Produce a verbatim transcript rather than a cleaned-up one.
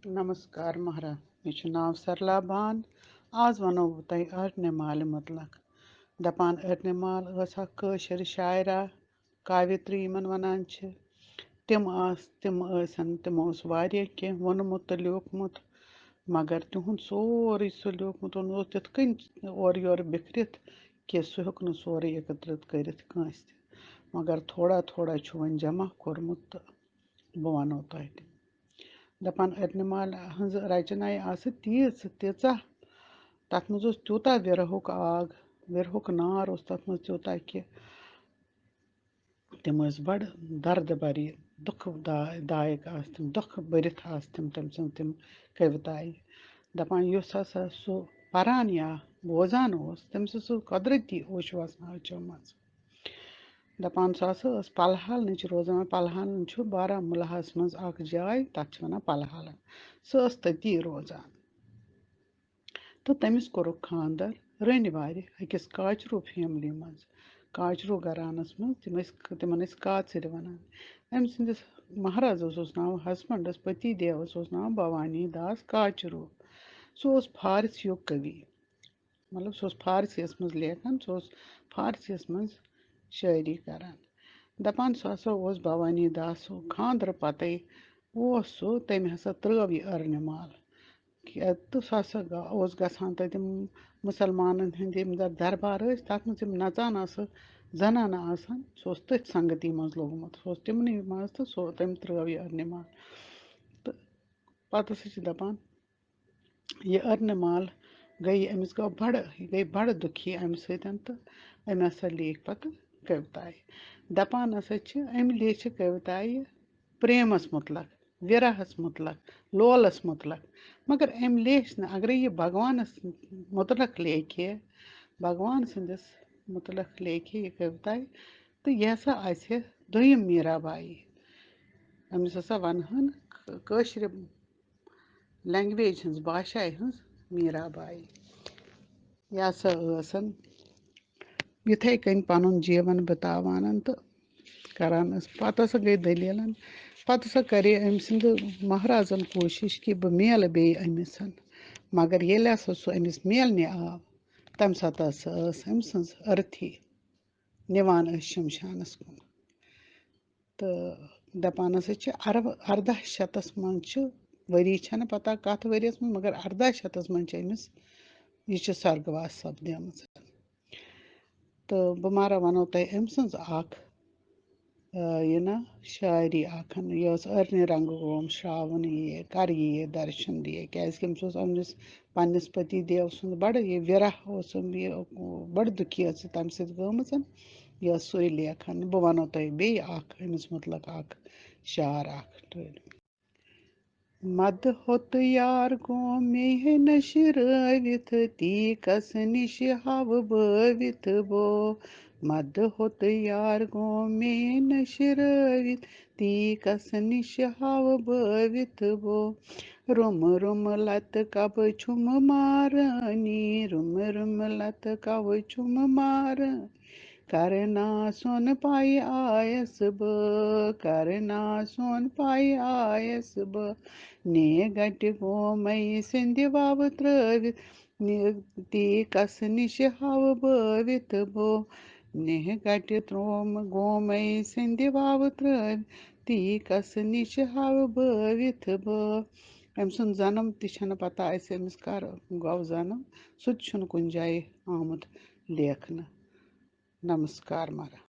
نمسکار مہرا، مےٚ چھُ ناو سرلا بان۔ آز وَنو بہٕ تۄہہِ ارنہِ مالہِ مُتلق۔ دَپان ارنہِ مال ٲس اکھ کٲشِر شاعرہ، کاوِتری یِمن وَنان چھِ۔ تِم آس-، تِم ٲسن، تِمو اوس واریاہ کینٛہہ ووٚنمُت تہٕ لیوٗکھمُت، مگر تِہُنٛد سورُے سُہ لیوٗکھمُت اوس تِتھ کٔنۍ اورٕ یورٕ بِکھرِتھ کہِ سُہ ہیوٚک نہٕ سورُے اکترِت کٔرِتھ کٲنٛسہِ تہِ۔ مگر تھوڑا تھوڑا چھُ وۄنۍ جمع کوٚرمُت تہٕ بہٕ وَنو تۄہہِ تہِ۔ دَپان ارنہِ مالہِ ہٕنٛز رچنایہِ آسہٕ تیٖژ، تیٖژاہ، تَتھ منٛز اوس تیوٗتاہ وِرہُک آگ، وِرہُک نار اوس تَتھ منٛز تیوٗتاہ کہِ تِم ٲسۍ بَڑٕ دَردٕ بَری، دُکھ دا-، دایِک آسہٕ تِم، دُکھ بٔرِتھ آسہٕ تِم، تٔمۍ سٕنٛز تِم کَوِتایہِ۔ دَپان یُس ہسا سُہ پَران یا بوزان اوس، تٔمۍ سٕنٛز سُہ قۄدرٔتی اوٚش وَسان أچھو منٛز۔ دَپان سُہ ہسا ٲس پَلہالنٕچ روزان۔ پَلہالن چھُ بارہمُلہَس منٛز اَکھ جاے، تَتھ چھِ وَنان پَلہالن۔ سُہ ٲس تٔتی روزان۔ تہٕ تٔمِس کوٚرُکھ خانٛدر رٔنٛڈۍ وارِ أکِس کاچروٗ فیملی منٛز، کاچروٗ گھرانَس منٛز۔ تِم ٲسۍ، تِمن ٲسۍ کاژٕرۍ وَنان۔ أمۍ سٕنٛدِس مہرازَس اوس ناو، ہسبنڈَس، پتی دیوَس اوس ناو بھوانی داس کاچروٗ۔ سُہ اوس فارسیُک کٔوی، مطلب سُہ اوس فارسیَس منٛز لیکھان، سُہ اوس فارسیَس منٛز شٲعری کران۔ دَپان سُہ ہسا اوس بھوانی داسُک خانٛدرٕ پَتَے اوس سُہ، تٔمۍ ہسا ترٛٲو یہِ ارنہِ مال۔ کہِ-، تہٕ سُہ ہسا گا-، اوس گژھان تَتہِ یِم مُسلمانَن ہٕنٛدۍ یِم در-، دربار ٲسۍ، تَتھ منٛز یِم نَژان آسہٕ زَنانہٕ آسان، سُہ اوس تٔتھۍ سنگتی منٛز لوٚگمُت، سُہ اوس تِمنٕے منٛز تہٕ سُہ، تٔمۍ ترٛٲو یہِ ارنہِ مال۔ تہٕ پَتہٕ ہسا چھِ دَپان، یہِ ارنہِ مال گٔے، أمِس گوٚو بَڑٕ، یہِ گٔے بَڑٕ دُکھی اَمہِ سۭتۍ تہٕ أمۍ ہسا لیکھ پَتہٕ کَوِتایہِ۔ دَپان ہسا چھِ، أمۍ لیچھِ کَوِتایہِ پرٛیمَس مُتلق، وِرہَس مُتلق، لولَس مُتلق۔ مگر أمۍ لیچھ نہٕ، اگرے یہِ بھگوانَس مُتلق لیکھِ، بھگوان سٕنٛدِس مُتلق لیکھِ یہِ کَوِتایہِ، تہٕ یہِ ہسا آسہِ ہے دوٚیِم میٖرا بائی۔ أمِس ہسا وَنہٕ ہن کٲشرِ language ہٕنٛز، باشایہِ ہٕنٛز میٖرا بائی۔ یہِ ہسا ٲسن یِتھَے کٔنۍ پَنُن جیٖوَن بِتاوان تہٕ کران ٲس۔ پَتہٕ ہسا گٔے دٔلیٖلَن، پَتہٕ ہسا کَرے أمۍ سٕنٛدِ مہرازَن کوٗشِش کہِ بہٕ میلہٕ بیٚیہِ أمِس۔ مگر ییٚلہِ ہسا سُہ أمِس میلنہِ آو، تَمہِ ساتہٕ ہسا ٲس أمۍ سٕنٛز أرتھی نِوان ٲسۍ شمشانَس کُن۔ تہٕ دَپان ہسا چھِ، عرب-، اَرداہ شَتَس منٛز چھِ، ؤری چھَنہٕ پَتہ کَتھ ؤریَس منٛز، مگر اَرداہ شَتَس منٛز چھِ أمِس، یہِ چھِ سرگواس سَپدیمٕژ۔ تہٕ بہٕ مارا وَنو تۄہہِ أمۍ سٕنٛز اَکھ، آ، یہِ نا شاعری اَکھ، یہِ ٲس ارنہِ رنٛگہٕ گوم شراوُن یہِ، کَر یہِ درشن دِیہِ، کیٛازِکہِ أمِس اوس أمِس پنٛنِس پتی دیو سُنٛد بَڑٕ یہِ وِرہ اوس أمۍ یہِ بَڑٕ دُکھی ٲس یہِ تَمہِ سۭتۍ گٔمٕژ۔ یہِ ٲس سُے لیکھان۔ بہٕ وَنو تۄہہِ بیٚیہِ اَکھ أمِس مُتلق اَکھ شعر اَکھ۔ مَدٕ ہوٚت یار گوٚو مے نشرٲوِتھ، تی کس نِش ہاوٕ بٲوِتھ بو۔ مَدٕ ہوٚت یار گوٚو مے نشرٲوِتھ، تی کس نِش ہاوٕ بٲوِتھ بو۔ روٚم روٚم لتہٕ کبہٕ چھُم مارٲنی، روٚم روٚم لتہٕ کبہٕ چھُم مارٲنی۔ کرنا سون پائی آیس بہٕ، کرنا سون پائی آیس بہٕ۔ نے گٹہِ گومے سندِ واوٕ ترٲوِتھ، نے تی کس نِش ہاوٕ بٲوِتھ بہٕ۔ نے گٹہِ تروم گومے سندِ واوٕ ترٲوِتھ، تی کس نِش ہاوٕ بٲوِتھ بہٕ۔ أمۍ سُنٛد جنم تہِ چھَنہٕ پتہ اَسہِ، أمِس کر گوٚو جنم، سُہ تہِ چھُنہٕ کُنہِ جایہِ آمُت لیکھنہٕ۔ نمسکار مہرا۔